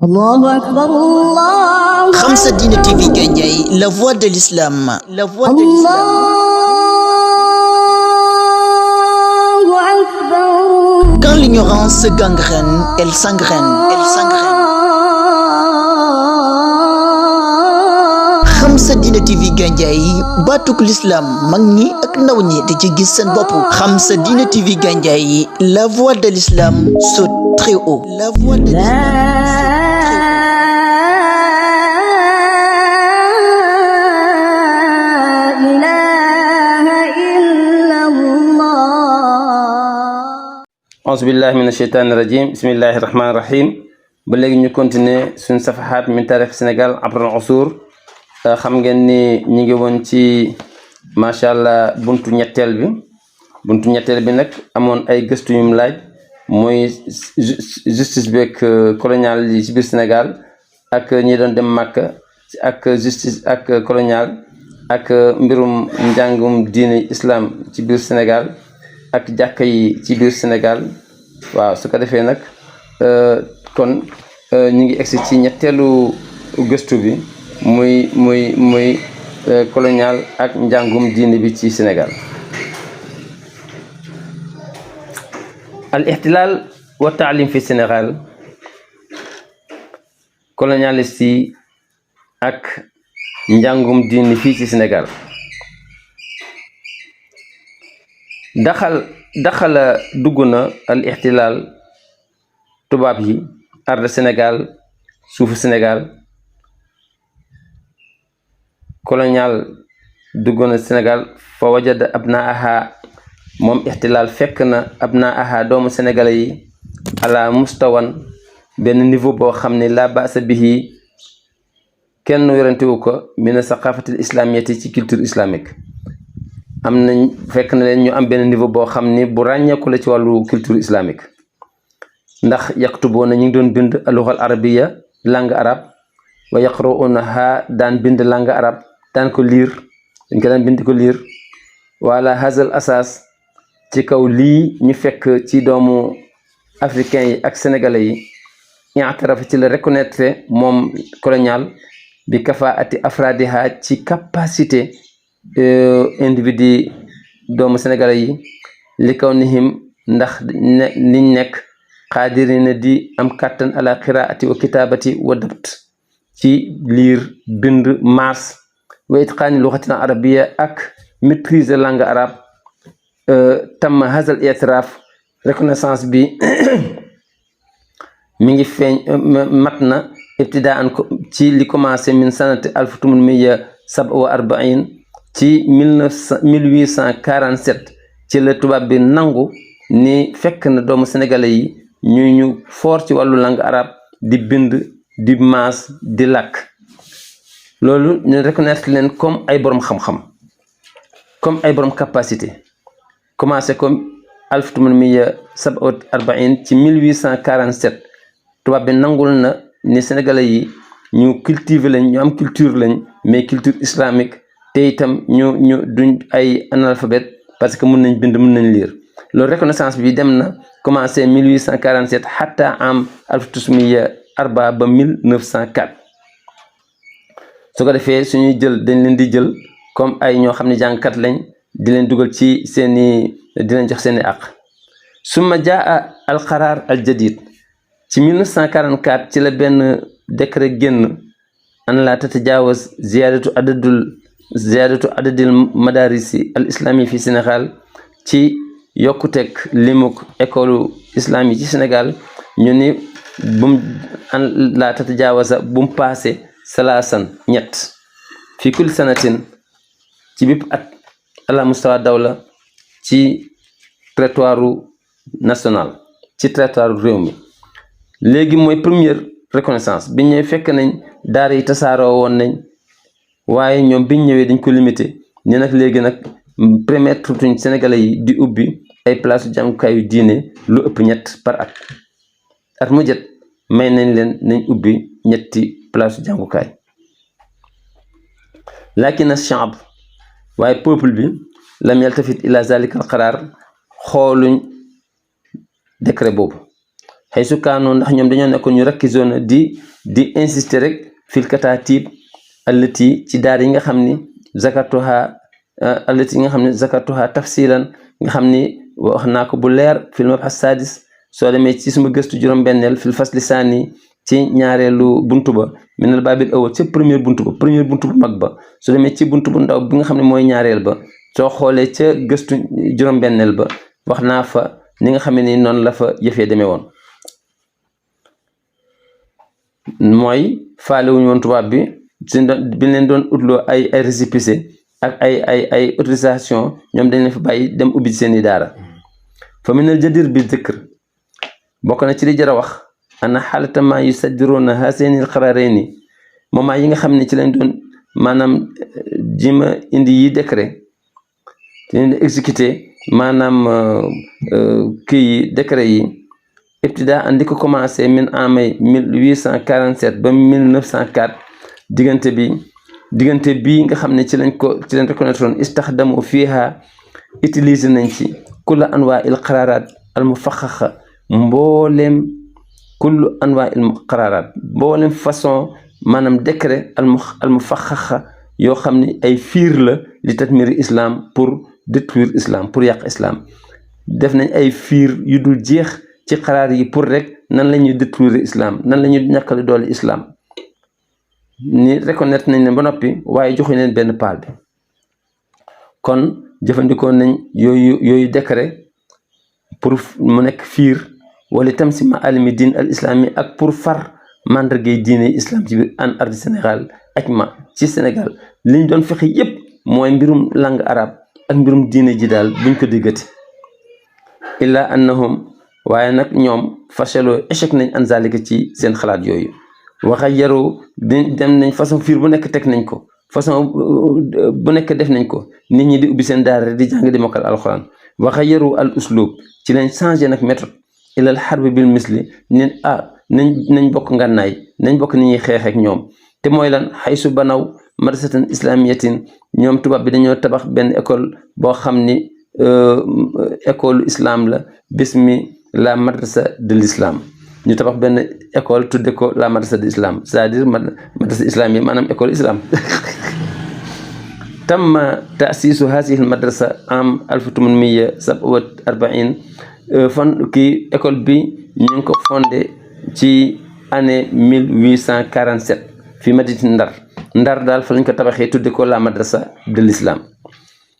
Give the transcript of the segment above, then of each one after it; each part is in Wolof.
الله أكبر الله Khamsa Dine TV Gandiaye, la voix de l'islam, la voix de l'islam. الله أكبر. Quand l'ignorance gangrène, elle s'engraine, elle s'engraine. Khamsa Dine TV Gandiaye, batuk l'islam, mag ñi ak ndaw ñi di ci gis seen bopp. Khamsa Dine TV Gandiaye, la voix de l'islam saute très haut. La voix de l'islam. auzu billahi min asheytaani rajim bismillahi rahmaani rahim ba léegi ñu continuer suñ safahaat min taarix Sénégal abral usur xam ngeen ni ñu ngi woon ci macha allah buntu ñetteel bi nag amoon ay gëstu yum laaj mooy justice beeg colonial yi ci biir Sénégal ak ñi doon dem Màkka ak justice ak colonial ak mbirum njàngum diine islam ci biir Sénégal ak jàkka yi ci biir Sénégal waaw su ko defee nag kon ñu ngi egsi ci ñetteelu gëstu bi muy colonial ak njàngum diine bi ci Sénégal. al ihtilal wa taalim fi Sénégal colonialiste yi ak njàngum diine fii ci Sénégal. daxala dugg na al ixtilaal tubaab yi arde Sénégal suufu Sénégal colonial dugg na Sénégal fa wajada abnaaha moom ixtilaal fekk na abnaaha doomu sénégalais yi ala mustawan benn niveau boo xam ne la basa bihi kenn werantewu ko mina saqafatil islamiyati ci culture islamique am nañ fekk na leen ñu am benn niveau boo xam ni bu ràññeeku la ci wàllu culture islamique ndax yaktubuuna ñu ngi doon bind lughal arabiya langue arabe wa yaqra'uunaha daan bind langue arabe daan ko liir dañ ko daan bind ko liir wala hazal asas ci kaw lii ñu fekk ci doomu africain yi ak sénégalais yi i'tarafa ci la reconnaître moom colonial bi kafaati afradiha ci capacité individu doomu sénégalais yi li kaw nihim ndax liñ nekk xaadirina di am kàttan ala qiraati wa kitaabati wa dabt ci liir bind maas wa itqaani luxatina arabiya ak maîtriser langue arabe tam hazal itiraaf reconnaissance bi mi ngi feeñ mat na ibtidaan ci li commencé min sanati 1847 ci 1847 ci la tubaab bi nangu ni fekk na doomu sénégalais yi ñu fort ci wàllu langue arabe di bind di maas di làkk loolu ñu reconnaître leen comme ay borom xam-xam comme ay borom capacité commencé comme 1847 ci 1847 tubaab bi nangul na ni sénégalais yi ñu cultiver lañ ñu am culture lañ mais culture islamique te itam ñu duñ ay analphabète parce que mën nañ bind mën nañ lire loolu reconnaissance bi dem na commencé 1847 hatta am 1904 ba 1904 su ko defee suñuy jël dañ leen di jël comme ay ñoo xam ne jàngkat lañ di leen dugal ci seeni di leen jox seeni àq summa jaa al qaraar al jadid ci 1944 ci la benn décret génn an la tatajawaz ziyadatu adadil madarisi al islami fi Sénégal ci yokkuteeg limuk école islam yi ci Sénégal ñu ni bum an la tatajawaza bum passé salaasan ñett fi kulli sanatin ci bépp at ala mustawa dawla ci territoire national ci territoire réew mi léegi mooy première reconnaissance biñ ñëwee fekk nañ daara yi tasaaroo woon nañ waaye ñoom biñ ñëwee dañ ko limité ni nag léegi nag permettre tuñ sénégalais yi di ubbi ay place jàngukaayu diine lu ëpp ñett par at mu jot may nañ leen nañ ubbi ñetti place jàngukaay lakin shaab waaye peuple bi lam yaltafit ila zalika al qaraar xooluñ décret boobu xëy su kaanoon ndax ñoom dañoo nekkoon ñu rakkizoon di di insister rek fil kataatib allati ci daara yi nga xam ni zakatuha allati nga xam ne zakatuha tafsilan nga xam ni wax naa ko bu leer fil mabhas sadis soo demee ci suma gëstu juróom-benneel fil fasli saani ci ñaareelu buntu ba minal baabil awwal ca première buntu bu mag ba soo demee ci buntu bu ndaw bi nga xam ne mooy ñaareel ba soo xoolee ca gëstu juróom-benneel ba wax naa fa ni nga xam ne ni noonu la fa yëfee demee woon mooy faale wuñu woon tubaab bi bi leen doon utloo ay récépissé ak ay autorisation ñoom dañ leen fa bàyyi dem ubbi seeni daara fa minal jadir bi dhikr bokk na ci li jar a wax ana xaalata ma yusaddiruuna haasayni alqaraarayni moment yi nga xam ne ci lañ doon maanaam jima indi yi décret ci leen di exécuté maanaam kii yi décret yi ibtida andi ko commencé min amay 1847 ba 1904 diggante bi nga xam ne ci lañ reconnaître woon istaxdamu fiiha utiliser nañ ci kulla anwaa il qaraaraat al mufaxaxa mboolem façon maanaam décret al mufaxaxa yoo xam ne ay fiir la li tatmiri islam pour détruire islam pour yàq islam def nañ ay fiir yu dul jeex ci xaraar yi pour rek nan la ñuy détruire islam nan la ñuy ñàkkale doole islam ni reconnaître nañ leen ba noppi waaye joxuñ leen benn paal bi kon jëfandikoo nañ yooyu décret pour mu nekk fiir wala itam si ma alimi diin al islami ak pour far mandargay diine islam ci biir an ardi Sénégal ak ma ci Sénégal liñ doon fexe yépp mooy mbirum langue arabe ak mbirum diine ji daal buñ ko diggati illa annahum waaye nag ñoom fashaloo échec nañ an zalika ci seen xalaat yooyu waxa yaru dem nañ façon fiir bu nekk teg nañ ko façon bu nekk def nañ ko nit ñi di ubbi seen daara di jàng di mokkal alxuraan waxa yaru al uslub ci lañ changé nag méthode ilal xarbi bil misli nañ bokk ngànnaay nañ bokk ni ñuy xeex ak ñoom te mooy lan xaysu banaw madrasatan islamiyatin ñoom tubaab bi dañoo tabax benn école boo xam ni école islam la bismi la madrasa de l'islam ñu tabax benn école tudde ko la madrasa de l'islam c'est-à-dire madrasa islam yi maanaam école islam tamma taasisu hasihi al madrasa am 1847 fan kii école bi ñu ngi ko fondé ci année 1847 fi madinati Ndar daal fa lañ ko tabaxee tudde ko la madrasa de l'islam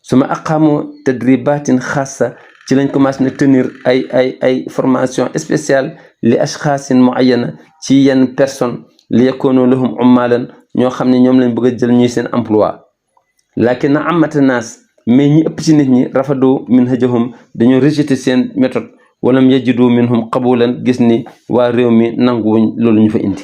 suma aqaamu tadribatin xaasa ci lañ commencé na tenir ay formation spéciale li ashxaasin muayyana ci yenn personne li yakoonu lahum ummalan ñoo xam ne ñoom lañ bëgg a jël ñuy seen emploi lakin na amata naas mais ñi ëpp ci nit ñi rafadu minhajahum dañoo rejeté seen méthode walam yajidu minhum qabulan gis ni waa réew mi nanguwuñ loolu ñu fa indi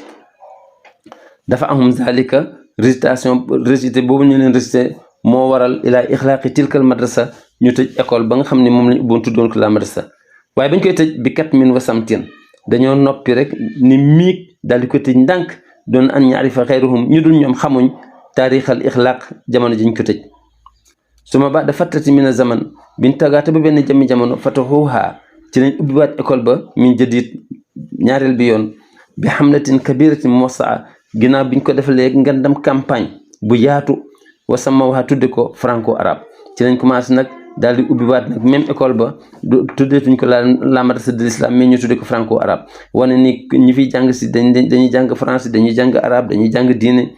dafa amum zalika rejeté boobu ñu leen rejeté moo waral ilaa ixlaaqi tilkal madrasa ñu tëj école ba nga xam ne moom lañ ubboon tuddoon ko la madrasa waaye bañ koy tëj bi kat min wa samtin dañoo noppi rek ni miig daal di ko tëj ndànk doon an ñaarifa xayruhum ñu dul ñoom xamuñ taarixal ixlaaq jamono jiñ ko tëj suma ba da fattati min a zaman biñ tagaata ba benn jëmmi jamono fatahuha ci lañ ubbiwaat école ba min jadid ñaareel bi yoon bi hamlatin kabiratin muwassaa ginnaaw biñ ko defalee ngandam campagne bu yaatu wa samawha tudde ko franco arabe ci lañ commencé nag daal di ubbiwaat nag même école ba tuddeetuñ ko la madrasa de l'islam mais ñu tudde ko franco arabe wane ni ñi fiy jàng si dañuy jàng français dañuy jàng arabe dañuy jàng diine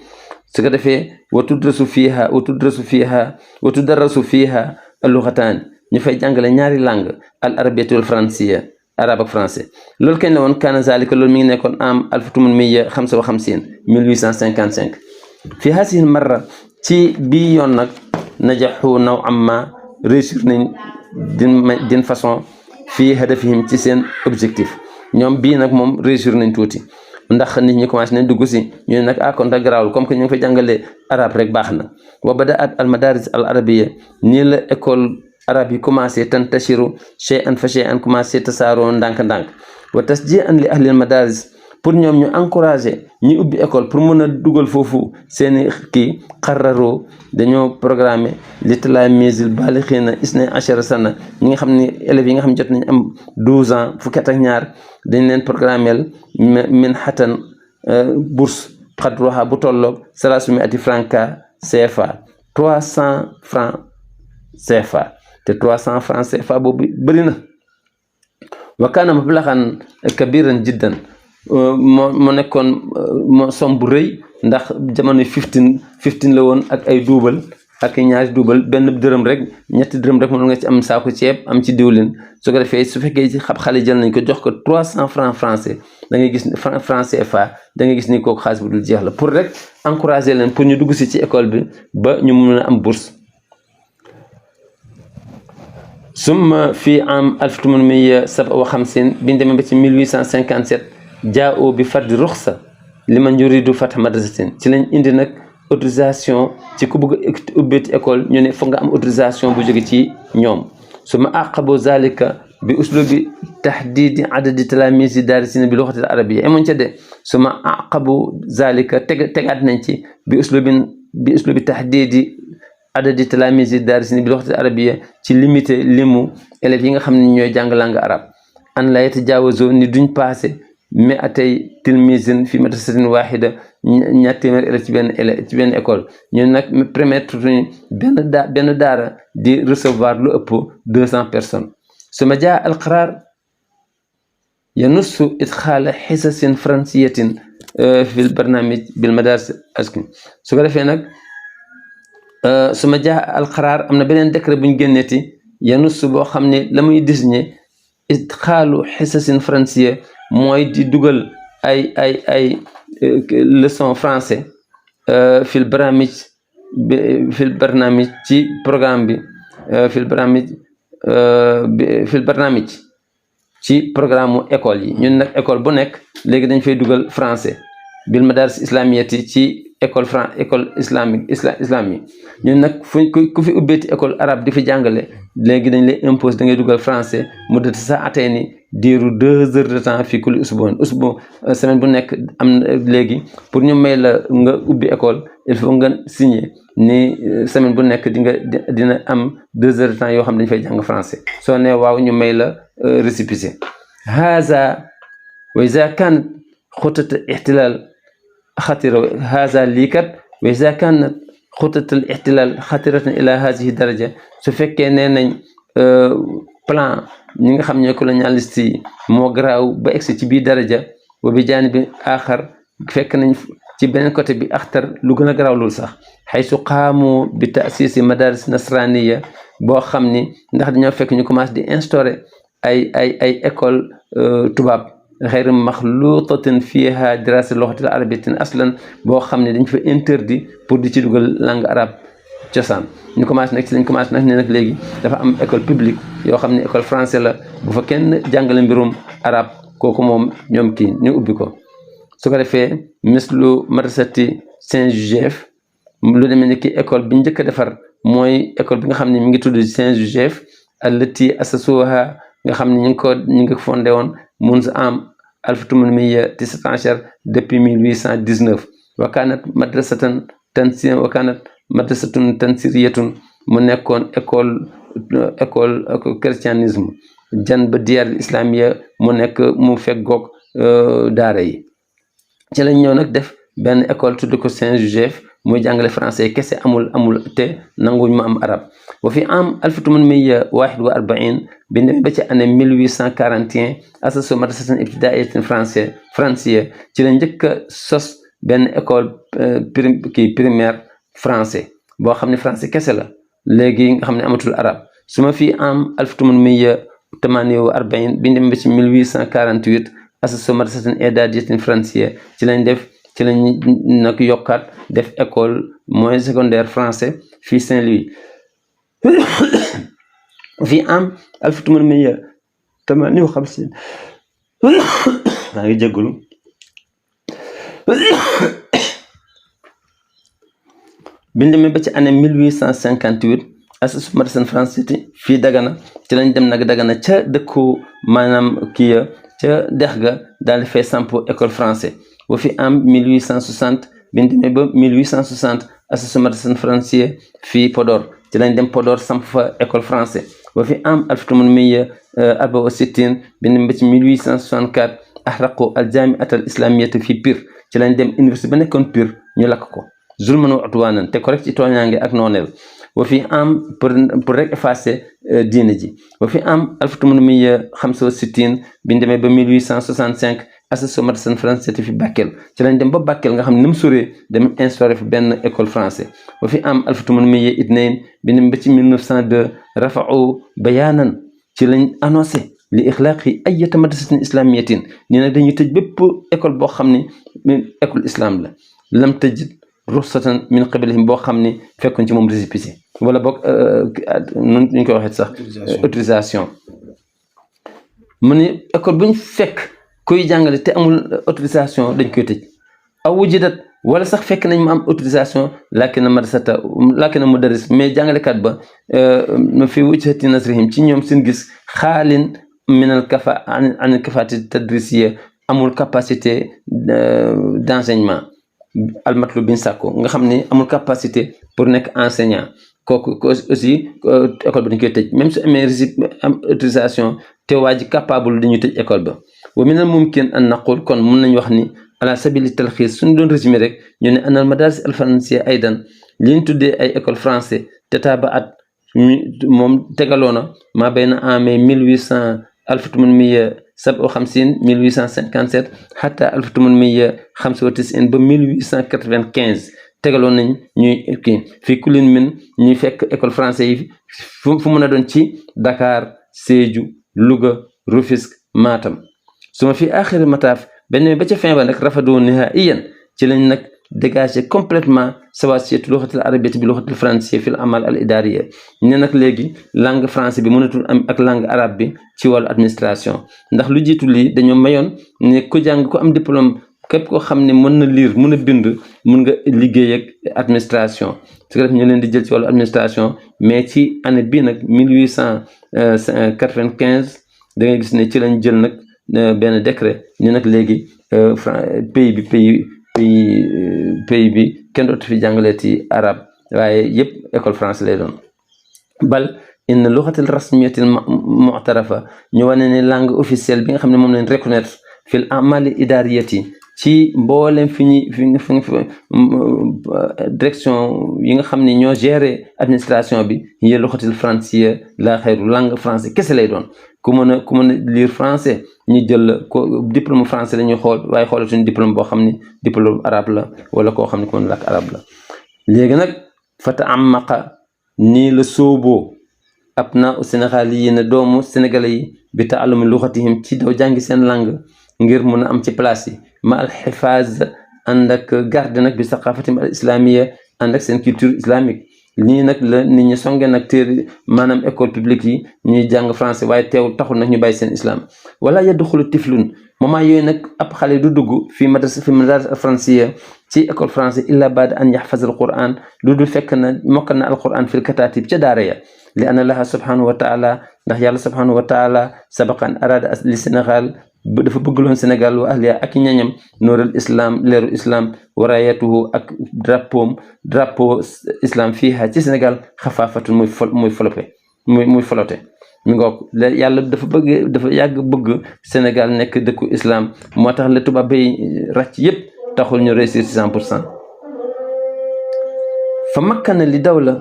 su ko defee wa tudrasu fiiha al-lughatan ñu fay jàngale ñaari langue al arabiyatu wal fransiya arabe ak français loolu kañ la woon kaana zalika loolu mi ngi nekkoon am 1855 fi hasihi marra ci bii yoon nag najaxu naw amma réussir nañ d'une façon fii hadafihim ci seen objectif ñoom bii nag moom réussir nañ tuuti ndax nit ñi commencé nañ dugg si ñu ne nag kon nag garaawul comme que ñu ngi fa jàngalee arabe rek baax na wa badaat al madaris al arabiya nii la école arabe yi commencé tantashiru shay'an fa shay'an commencé tasaaroo ndànk-ndànk wa tasji'an li ahli al madaris pour ñoom ñu encourager ñi ubbi école pour mën a dugal foofu seeni kii xararoo dañoo programmé li talaamiizil baalixiina isnay achara sana ñi nga xam ne élèves yi nga xam ne jot nañ am 12 ans fukki at ak ñaar dañ leen programmeel min xatan bourse xadruha bu tolloog 300 francs CFA 300 francs CFA te 300 francs CFA boobu bëri na wa kaana mablaxan kabiran jiddan moo nekkoon moo som bu rëy ndax jamono 15 la woon ak ay duubal ak ñaari duubal benn dërëm rek ñetti dërëm rek mën nga ci am saako ceeb am ci diwlin su ko defee su fekkee ci xale jël nañ ko jox ko 300 francs français da ngay gis francs CFA da ngay gis ni kooku xaalis bu dul jeex la pour rek encourager leen pour ñu dugg si ci école bi ba ñu mën a am bourse summa fii am 1857 biñ demee ba ci 1857 jaa'u bi fardi ruxsa liman yuridu fatha madrasatin ci lañ indi nag autorisation ci ku bëgg a ubbeeti école ñu ne foog nga am autorisation bu jóge ci ñoom summa aqabu zalika bi uslubi tahdidi adadi talamisi darisina bi lughati al arabiyya amuñ ca de summa aqabu zalika tegaat nañ ci bi uslubi tahdidi adadi talamisi darisina bi lughati al arabiyya ci limité limu élèves yi nga xam ne ñooy jàng langue arabe an la yatajawazu ni duñ passé mais atay tilmisin fi madrasatin wahida ñaar téeméer élèves ci benn école ñu nag permettre benn daara di recevoir lu ëpp 200 personnes suma jaa alqaraar yanussu idxaala xisasin fransiyatin fi lbarnaamij bil madaris askin su ko defee nag suma jaa alqaraar am na beneen décret bu ñu génneeti yanussu boo xam ne la muy désigné idxaalu xisasin fransiya mooy di dugal ay leçon français fil barnaamij ci programme bi fil barnaamij ci programme mu école yi ñun nag école bu nekk léegi dañ fay dugal français bil madaris islamiyati ci école islamique ñun nag ku fi ubbeeti école arabe di fi jàngale léegi dañ lay impose da ngay dugal français mu dëtt sa atee ni diiru 2 heures de temps fii kulli usbu semaine bu nekk am na léegi pour ñu may la nga ubbi école il faut nga signer ni semaine bu nekk dina am 2 heures de temps yoo xam dañ fay jàng français soo ne waaw ñu may la récépissé haza wa iza kanat xutata ihtilal xatira haza lii kat wa iza kanat xutatal ihtilal xatiratan ila hazihi daraja su fekkee nee nañ plan ñi nga xam ñooy colonialiste yi moo garaaw ba egsi ci biir daraja wa bi jaani bi aaxar fekk nañ ci beneen côté bi axtar lu gën a garaaw loolu sax xaysu qaamu bi taasisi madaris nasraniya boo xam ni ndax dañoo fekk ñu commencé di instaurer ay école tubaab xeyr maxluutatin fiha dirasa luxatil arabiyatin aslan boo xam ne dañ fa interdit pour di ci dugal langue arabe cosaan ñu commencé nag ci lañ commencé nag ne nag léegi dafa am école publique yoo xam ne école français la bu fa kenn jàngale mbirum arabe kooku moom ñoom kii ñu ubbi ko su ko defee mislu madrasati Saint-Joseph lu demee ni ki école bi njëkk a defar mooy école bi nga xam ne mi ngi tudd Saint-Joseph allati asasuha nga xam ne ñu ngi ko fondé woon munz am 1819 depuis 1819 wa kanat madrasatan tansiriyatun mu nekkoon école christianisme jan ba diyaar islamiya mu nekk mu feggoog daara yi ci lañ ñëw nag def benn école tudd ko Saint-Joseph muy jàngale français kese amul te nanguñ ma am arab wa fi am 1841 bi demee ba ci année 1841 association madrasatan ibtidaiyatin français ci la njëkk a sos benn école primaire français boo xam ne français kese la léegi nga xam ne amatul arab su ma fi am 1848 bi demee ba ci 1848 association madrasatan i'dadiyatin français ci lañ nag yokkaat def école moyen secondaire français fii Saint-Louis fii am 1858 maa ngi jégalu bi ñu demee ba ci année 1858 association madrasatan français fii Dagana ci lañ dem nag Dagana ca dëkku maanaam kii ya ca dex ga daal di fay samp école français wa fi am 1860 bi ñu demee ba 1860 association madrasatan français fii Podor ci lañ dem Podor samp fa école français wa fi am 1864 bi ñu demee ba ci 1864 ahraqu al jamiat al islamiyata fii Pire ci lañ dem université ba nekkoon Pire ñu lakk ko zulman wa udwanan te ko rek ci tooñaange ak nooneel wa fi am pour rek effacer diine ji wa fi am 1865 biñ demee ba 1865 association madrasan français fi Bakel ci lañ dem ba Bakel nga xam ne ni mu soree dem instauré fi benn école français wa fi am 1802 bi dem ba ci 1902 rafa'u bayaanan ci lañ annoncé li ixlaaqi ayyata madrasatin islamiyatin nii nag dañuy tëj bépp école boo xam ne école islam la lam tëj ruxsatan min qablihim boo xam ne fekkoon ci moom récépissé wala boog nun ñu koy waxee sax autorisation mu ne école bu ñu fekk kuy jàngale te amul autorisation dañ koy tëj aw wujidat wala sax fekk nañ mu am autorisation laakina mudarris mais jàngalekat ba fi wujhati nasrihim ci ñoom seen gis xaalin minal an kafaati tadrisiya amul capacité d'enseignement almatlu bin sàkko nga xam ne amul capacité pour nekk enseignant kooku aussi école ba dañ koy tëj même su amee am autorisation te waa ji capable dañuy tëj école ba wa minal mumkin an naqul kon mun nañ wax ni ala sabili talxiis suñu doon résumé rek ñu ne anal madaris al faransiya aydan li ñu tuddee ay école français te taaba at moom tegaloona maa bayna amee 1857 hatta 1895 ba 1895 tegaloon nañ ñuy kii fii kulin min ñuy fekk école français yi fu mën a doon ci Dakar Sédhiou Louga Rufisque Matam suma fi aaxiri mataaf benn ba ca fin ba nag rafadoo nihaiyan ci lañ nag dégager complètement sawaasiyatu luxatil arabiyyati bi luxatil français fil amal al idariya ne nag léegi langue français bi mënatul am ak langue arabe bi ci wàllu administration ndax lu jiitu lii dañoo mayoon ne ku jàng ku am diplôme képp koo xam ne mën na lire mën a bind mën nga liggéey ak administration su ko def ñu leen di jël ci wàllu administration mais ci année bii nag 1895 da ngay gis ne ci lañ jël nag benn décret ñu nag léegi pays bi kenn dootu fi jàngalee ci arabe waaye yëpp école français lay doon bal in luxatil rasmiyatil mu'tarafa ñu wane ne langue officielle bi nga xam ne moom lañ reconnaître fil amali idariyati ci mboolem fi direction yi nga xam ne ñoo gérer administration bi yee luxatil français la xayru langue français kese lay doon ku mën a lire français ñu jël ko diplôme français la ñuy xool waaye xoolatuñu diplôme boo xam ne diplôme arabe la wala koo xam ne ku mën làkk arabe la léegi nag fata amaqa nii la sooboo abna u sénégal yi ne doomu sénégalais yi bi taalumi luxatihim ci daw jàngi seen langue ngir mun a am ci place yi ma al xifaaz ànd ak garde nag bi saqafatim al islamia ànd ak seen culture islamique nii nag la nit ñi songe nag téere maanaam école publique yi ñuy jàng français waaye teew taxul nag ñu bàyyi seen islam wala yadxulu tiflun moment yooyu nag ab xale du dugg fi madaris français ci école français illa baada an yaxfaz al quran lu dul fekk na mokkal na al quran fil katatib ca daara ya li anna laha subhanahu wa taala ndax yàlla subhanahu wa taala sabaqan arada li Sénégal dafa bëggloon Sénégal wa ahliya ak ñañam nooral islam leeru islam warayatuhu ak drapeau islam fiiha ci Sénégal xafaafatun muy flotté mi ngoog yàlla dafa yàgg bëgg Sénégal nekk dëkku islam moo tax la tubaab bay ràcc yépp taxul ñu réussir ci 100% fa makkana li dawla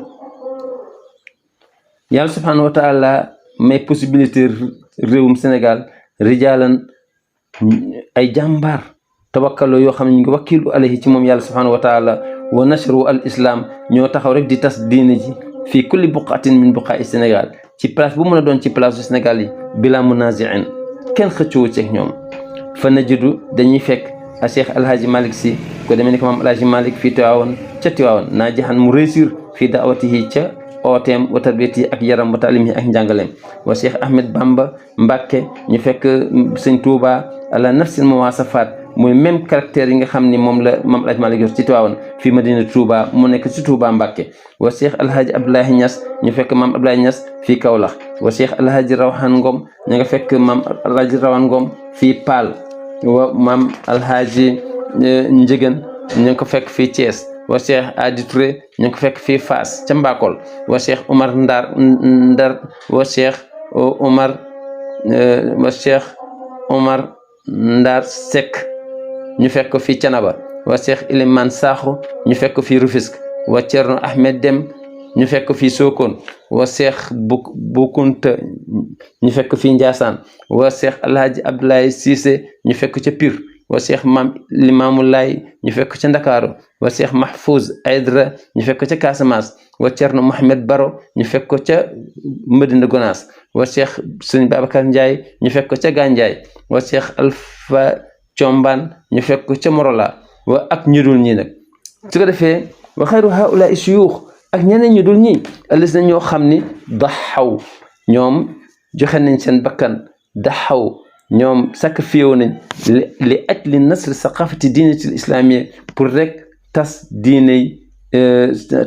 yàlla subhanahu wa taala may possibilité réewum Sénégal rijaalan ay jàmbaar tawakkaloo yoo xam ne ñu ngi wakkilu alayhi ci moom yàlla subhanahu wa taala wa nashru al islam ñoo taxaw rek di tas diine ji fii kulli buqatin min buqaai Sénégal ci place bu mën a doon ci place du Sénégal yi bila munazi'in kenn xëccoo ceeg ñoom fa najidu dañuy fekk a Cheikh Alhaji Malick Sy ko demee ni ko maam Alhaji Malick fii Tiwaawoon ca Tiwaawoon naa jaxan mu réussir fii daawatihi ca ooteem wa tarbiyati ak yaram wa taalimihi ak njàngaleem wa Cheikh Ahmed Bamba Mbacke ñu fekk sëñ Touba ala nafsil muwaasafaat muy même caractère yi nga xam ni moom la maam Alhaji Malick yor ci Tiwaawoon fii Madina Touba mu nekk ci Touba Mbacke wa Cheikh Alhaji Abdoulaye Niass ñu fekk maam Abdoulaye Niass fii Kaolack wa Cheikh Alhaji Rawane Ngom ñu nga fekk maam Alhaji Rawane Ngom fii Paal wa maam Alhaji Njëgën ñu ngi ko fekk fii Thiès wa Cheikh Adi Touré ñu ngi ko fekk fii Fass ca Mbakol wa Cheikh Omar Ndar wa Cheikh Omar Ndar Seck ñu fekk ko fii Canaba wa Cheikh Iliman Sakho ñu fekk ko fii Rufisque wa Thierno Ahmed Dem ñu fekk ko fii Sokone wa Cheikh Boukounta ñu fekk ko fii Ndiassane wa Cheikh Alhaji Abdoulaye Cissé ñu fekk ko ca Pire wa Cheikh Mam Limamou Laye ñu fekk ko ca Ndakaaru wa Cheikh Mahfouz Aydra ñu fekk ko ca Casamance wa Thierno Mohamed Baro ñu fekk ko ca Medina Gonaas wa Cheikh Serigne Babacar Ndiaye ñu fekk ko ca Gandiaye wa Cheikh Alpha Thiombane ñu fekk ko ca Morola wa ak ñu dul ñi nag su ko defee wa xayru haula shuyukh ak ñeneen ñu dul ñi ëllëg na ñoo xam ni daxaw ñoom joxe nañ seen bakkan daxaw ñoom sacrifié nañ li ajli nasr saqafati diinatil islamiyya pour rek tas diine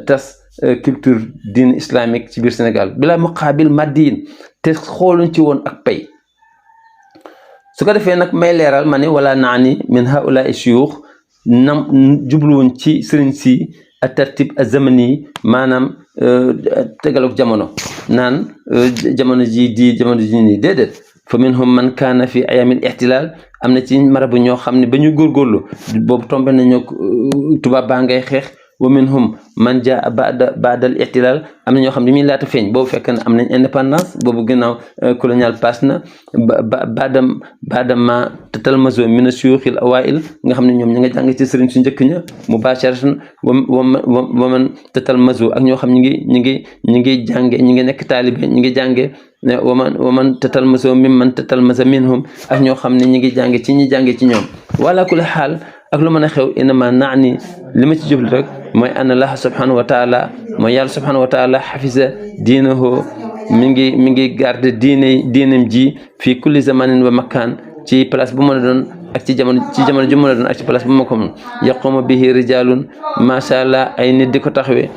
tas culture diine islamique ci biir Sénégal bila muqaabil maddiin te xooluñ ci woon ak pay su ko defee nag may leeral ma ne wala naani min haula shuyukh nam jubluwuñ ci sëriñ si a tartib a zamani maanaam tegaloog jamono naan jamono ji di jamono ji nii déedéet fa minhum man kaana fi ayamil ihtilal am na ci marabu ñoo xam ne ba ñu góorgóorlu boobu tombé nañu tubaab baa ngay xeex wa minhum man jaa baadal ihtilal am na ñoo xam ne muy laata feeñ boobu fekk na am nañ indépendance boobu ginnaaw colonial pass na baadama tatalmazo mina suyuuxil awail nga xam ne ñoom ñi nga jàng ci sëriñ su njëkk ña mubasharatan wa man tatalmazo ak ñoo xam ñi ngi jànge ñi ngi nekk taalibe ñi ngi jànge waman tatalmazo mimman tatalmaza minhum ak ñoo xam ne ñi ngi jànge ci ñi jànge ci ñoom wala kulli xaal ak lu mën a xew inama naani li ma ci jublu rek mooy anna Allah subhanahu wa taala mooy yàlla subhanahu wa taala xafisa diinahu mi ngi garde diinem ji fii kulli zamanin wa makaan ci place bu mën a doon ak ci jamono ju mën a doon ak ci place bu ma ko mën yaqumu bihi rijalun macha allah ay nit di ko taxawee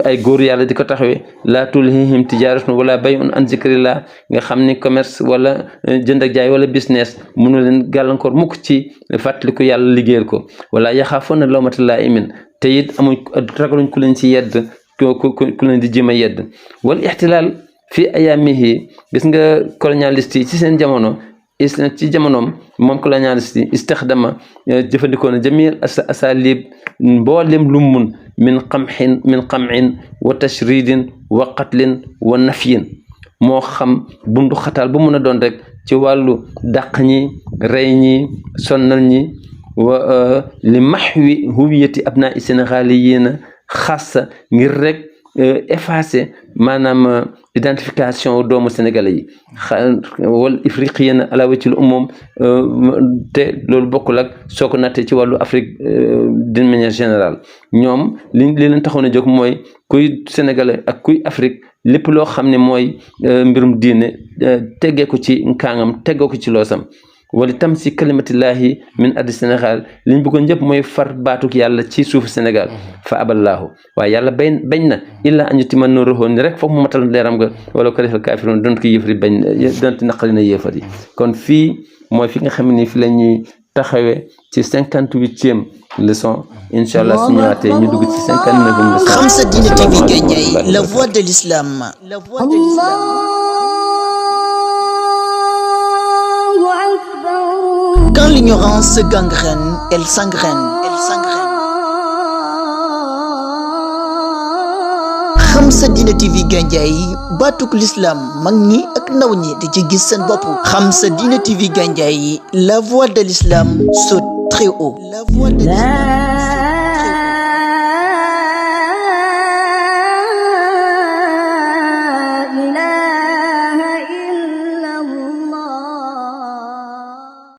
ay góor yàlla di ko taxawee laa tulhihim tijaratun wala bay'un an zikrillah nga xam ni commerce wala jënd ak jaay wala business mënu leen gàllankoor mukk ci fàttaliku yàlla liggéeyal ko wala yaxaafuuna lawmata laa'imin te it amuñ ragaluñ ku leen ci yedd ku leen di jéem a yedd wal ixtilaal fi ayaamihi gis nga colonialiste yi ci seen jamono ci jamonoom moom colonialiste yi istixdama jëfandikoo na jamil asalib mboolem lu mun min qam'in wa tashridin wa qatlin wa nafyin moo xam bundu xataal bu mun a doon rek ci wàllu dàq ñi rey ñi sonnal ñi wa li maxwi huviyati abnaa sénégaliyina xassa ngir rek effacer maanaam identification doomu sénégalais yi wal ifriqiyina ala wajhil umum te loolu bokkul ak soo ko nattee ci wàllu Afrique d'une manière générale ñoom li leen taxoon a jóg mooy kuy sénégalais ak kuy Afrique lépp loo xam ne mooy mbirum diine teggee ko ci nkaangam teggee ko ci loosam wala tam si kalimatillahi min addi Sénégal liñ bëggoon ñëpp mooy far baatuk yàlla ci suufu Sénégal fa aballaahu waaye yàlla bañ na illa an yutimma nuurahu ni rek foog mu matal leeram nga wala ko defal kaafiroon doon ko yëfari bañ doonte naqari na yëfar yi kon fii mooy fi nga xam ne fi la ñuy taxawee ci 58e leçon incha allah su ñëwaatee ñu dugg ci 59e leçon. Xam sa diine TV Gandiaye, la voix de l'islam. Quand l'ignorance se gangrène, elle s'engraine. Xam sa diine TV Gandiaye, baatuk l'islam mag ñi ak ndaw ñi di ci gis seen bopp. Xam sa diine TV Gandiaye, la voix de l'islam saute très haut. La voix de l'islam.